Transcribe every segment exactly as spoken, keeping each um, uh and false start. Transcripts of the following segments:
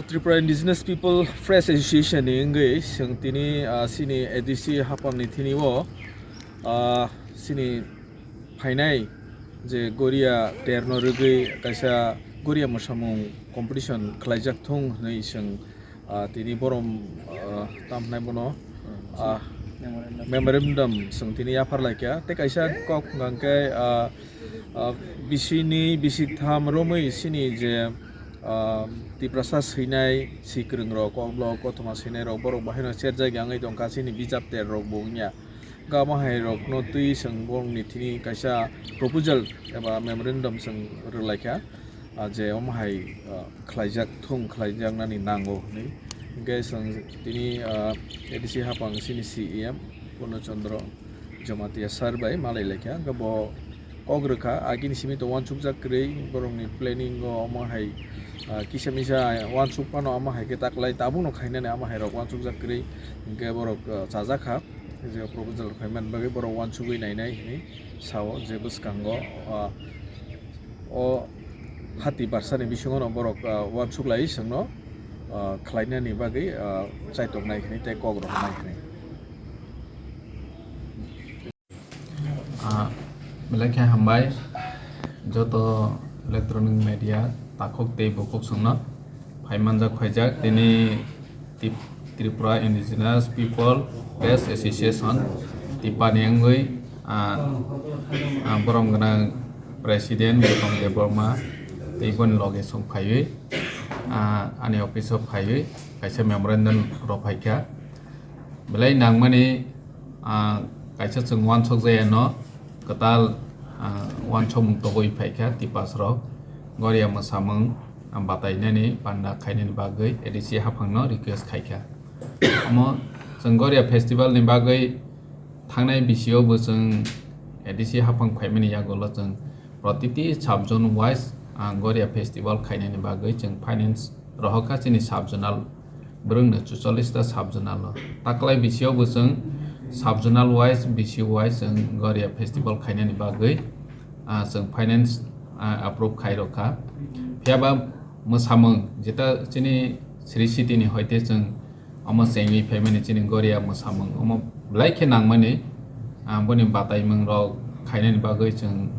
Tripura Indigenous People Press Association ni wngwi chwng tini, ah, chini A D C hapangni thini o, ah, chini phainai je Goria terno rwgwi kaisa Goria mwsamung competition khlaijak thung hwnwi chwng, ah, tini borom, ah, tamhnai bono, ah, memorandum chwng tini yaphar laikha. Tei kaisa kok hwnkha khe, ah, ah, bisini bisitham romwi chini je, ah, Tiprasa swinai, sikrwng rok, kokborok, kothoma swinai rok, borok bahaino cherjak ya wngwi tongkha, chini bijap ter rok bo wngya. Hwnkha omo hai rokno twi chwng borokni thini kaisa proposal eba memorandum chwng rwlaikha, ah, je omo hai, ah, khlaijak thung, khlaijaknani nango hwnwi. Hwnkhe chwng tini, ah, A D C hapang chini C E M Purno Chandra Jamatia sir bai malai laikha. Hwnkhe bo kok rwkha, agini simi to uansukjak kwrwi, borokni planning o omo hai, ah, kisa misa uansuk phano omo hai khe taklai tabukno khainani omo hai rok uansukjak kwrwi, hwnkhe borok, ah, chajakha. Je proposal phaimani bagwi borok uansugwi nainai hwnwi sao, je bwskango, ah, o hati barsani bisingono borok, ah, uansuk lai chwngno, ah, khlainani bagwi, ah, chaitok nai hwnwi tei kok rohornai hwnwi. Ah, belai khe hambai joto electronic media takhuk tei bukhuk chwngno phai manjak phaijak tini Tip-, Tripura Indigenous People Press Association, TIPA ni wngwi, ah, ah, borom gwnang President Gautam Debbarma tei boni loge chwng phaiwi, ah, ani office o phaiwi kaisa memorandum rw phaikha. Belai nangmani, ah, kaisa chwng uansuk jaya no kwtal, ah, uansukmung togwi phaikha Tiprasa rok Goria mwsamung, ah, batainani panda khainani bagwi A D C haphangno request khaikha. Omo chwng Goria festival ni bagwi thangnai bisio bo chwng A D C haphang phaimani yagulo chwng protiti sub zone wise, ah, Goria festival khainani bagwi chwng finance rohorkha chini sub zonal bwrwngno chuchollis ta sub zonal o. Taklai bisio bo chwng sub zonal wise, B C wise chwng Goria festival khainani bagwi, ah, chwng finance, ah, approve khai rokha. Phiyaba mwsamung jeta chini Sri City ni hoite chwng omo chengwi phaimani chini Goria mwsamung omo belai khe nangmani, ah, boni bataimung rok khainani bagwi chwng,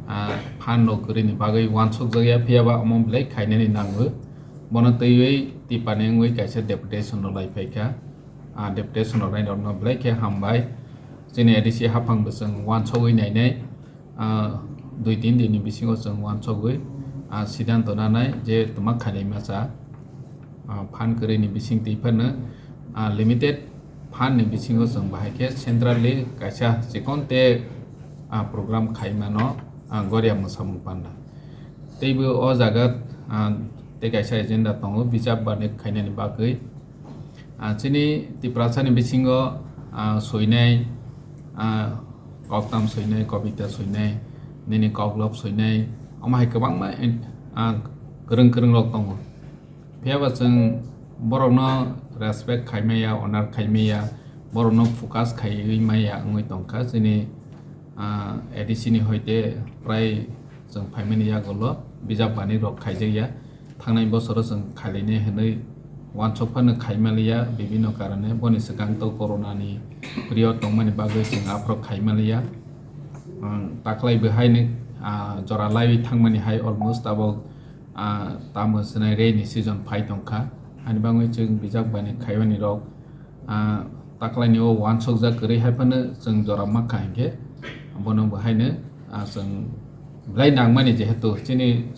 ah, phan rok kwrwini bagwi uansukjakya, phiyaba omo belai khainani nango. Bono twiwi Tipani wngwi kaisa deputation rok lai phaikha. Ah, deputation rok nai rokno belai khe hambai. Chini A D C haphang bo chwng uansugwi nainai. Ah, dui tin din ni bisingo chwng uansugwi, ah, siddhanto nanai je twma khainai masa, ah, phan kwrwi ni bising twi phano, ah, limited phan ni bisingo chwng bahai khe centrally kaisa chikon te, ah, program khai mano, ah, Goria mwsamung panda. Teibo o jaga, ah, tei kaisa agenda tongo bijap bani khainani bagwi. Ah, chini Tiprasani bisingo, ah, soinai, ah, koktam soinai, kobita soinai, nini koklop soinai, omo hai kwbangma, ah, kwrwng kwrwng rok tongo. Phiyaba chwng borokno respect khai maya, honor khai maya, borokno focus khaiwi maya wngwi tongkha chini, ah, A D C ni hoite prai chwng phaimani yagulo bijap bani rok khaijakya. Thangnai bosoro chwng khailainai hwnwi uansuk phano khaimaliya bibinno karone. Boni swkang to corona ni period tongmani bagwi chwng aphuru khaimaliya. Ang taklai bo haino, ah, jora laiwi thangmani hai almost tabok, ah, tamo swnai rainy season phai tongkha. Ani bagwi chwng bijap bani khaimani rok, ah, taklaini o uansukjak kwrwi hai phano chwng jora mankha hinkhe bono bo haino, ah, chwng belai nangmani jehetu chini